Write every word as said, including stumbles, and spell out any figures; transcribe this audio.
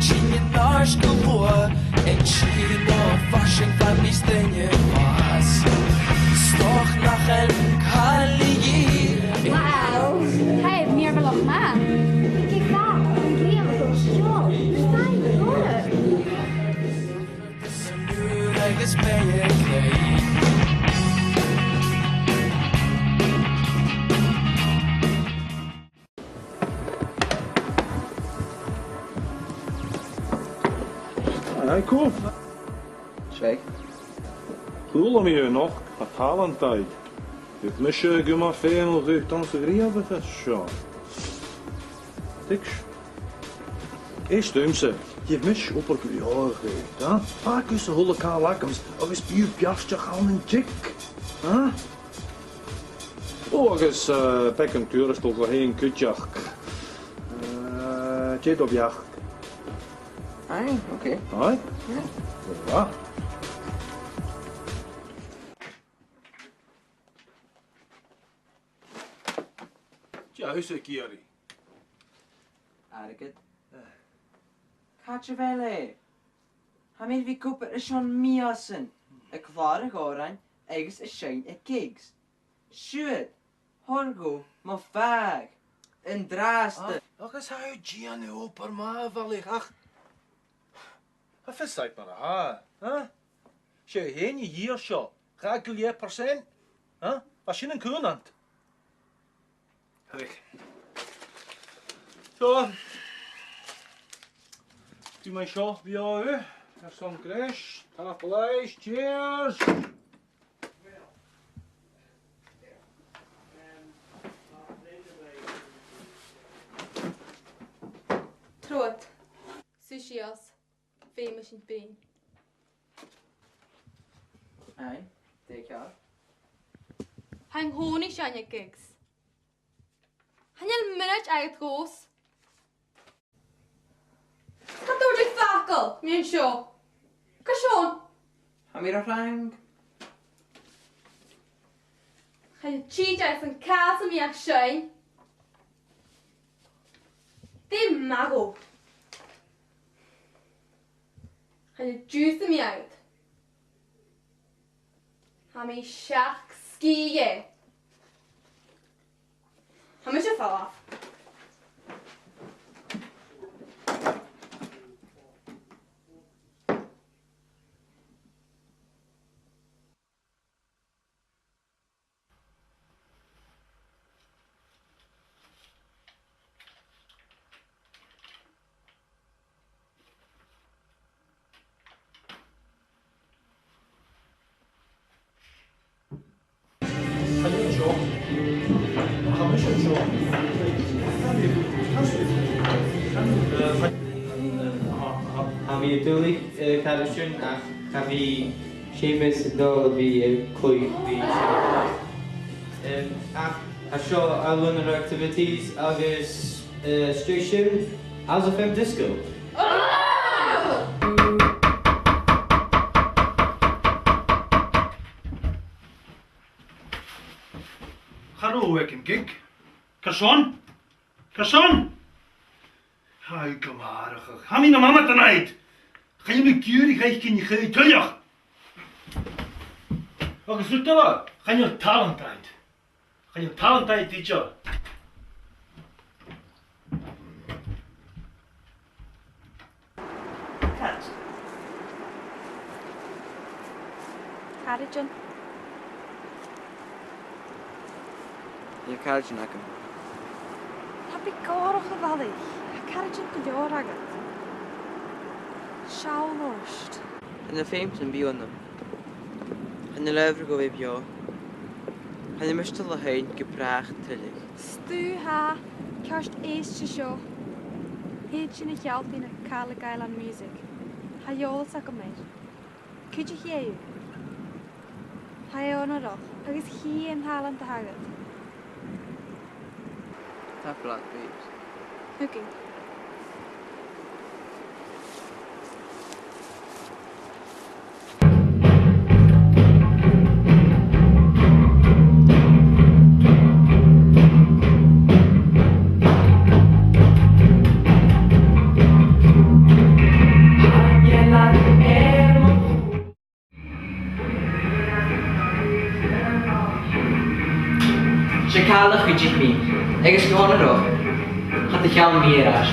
Sin an àirde gu luath, an tìr no farsaing far na staine fhàs. 'S dòcha nach eil càil a dhìth. Wow! Tha e mìorbhaileach math. Chan eil càil an grian aca seo. Fine, Laura. Agus beidh e glè. Aye, cool. Check. Chuala mi a-nochd, tha tàlant agad. Bhiodh mise gu math fhèin a dhol dhan a' ghnìomh a tha seo. Tuigse. Èist riumsa, gheibh mise obair gu leòr dhut, ha? Fàg thusa a h-uile càil agamsa agus bidh beartach ann an diog, ha? Ò, agus, eh, beagan tuarastail dhut fhèin cuideachd. Eh, dè do bheachd? Aye, okay. Aye? Yeah. Glè mhath. Dè tha thusa ag iarraidh? Airgead. Càit a bheil e? Tha mi air a bhith ag obair airson mìosan, a' clàradh òrain agus a' seinn aig gigs. Siuthad, thoir dhomh mo phàigheadh an-dràsta. Ah, agus tha thu a' dèanamh obair math, a bhalaich, ach tha fios agad mar a tha, ha? 'S e thu fhèin a dh'iarr seo, dhà gu leth percent, ha? Bha sin an cùmhnant. Right. So, bidh mi seo bheò, airson greis, tapadh leibh, cheers! Trobhad, suidh sìos. Feumaidh sinn fhèin. Aye, dè tha ceàrr? Tha an-còmhnaidh seinn aig gigs. Chan eil mionaid agad dhòmhsa. Cha toir thu facal mun seo. Carson? Tha mi ro thrang. Chan eil tìde agam-sa càil sam bith ach seinn. Dè am math dhut? Chan eil deuchainn agad. Tha mi seachd sgìth dheth. Tha mise a' falbh. Tha mi duilich, eh, càirdean, ach cha bhi Seumas a' dol a bhith a' cluich ri seo. Em, ach tha seo air Lunar Activities agus, eh, às dèidh sin, Azafem Disco. Cha robh thu aig an gig. Carson? Carson? Tha thu gu math airgid. Tha mi nam amadanaid. Chan eil mi ag iarraidh fhaicinn a' chaoidh tuilleadh. Agus rud eile, chan eil tàlant agad. Chan eil tàlant agad idir. Càit? Càirdean. Tha càirdean agam. Tha mi gòrach, a bhalaich. Tha càirdean gu leòr agad. Seall ort. Chan eil feum san bith annam. Chan eil adhbhar gu bhith beò. Chan eil mise a' dol a sheinn gu bràth tuilleadh. 'S tu tha, ceart, èist ri seo. Thèid sinn a shealltainn a' chàil a' Gàidhlig Music. Tha eòlas agam air. Cuidichidh e thu. Tha e onarach agus chì e an tàlant a th' agad. Tapadh leat, babes. Thugainn. 'S e càil a chuidich mi, agus gu h-onarach, cha do cheannaich mi air ais.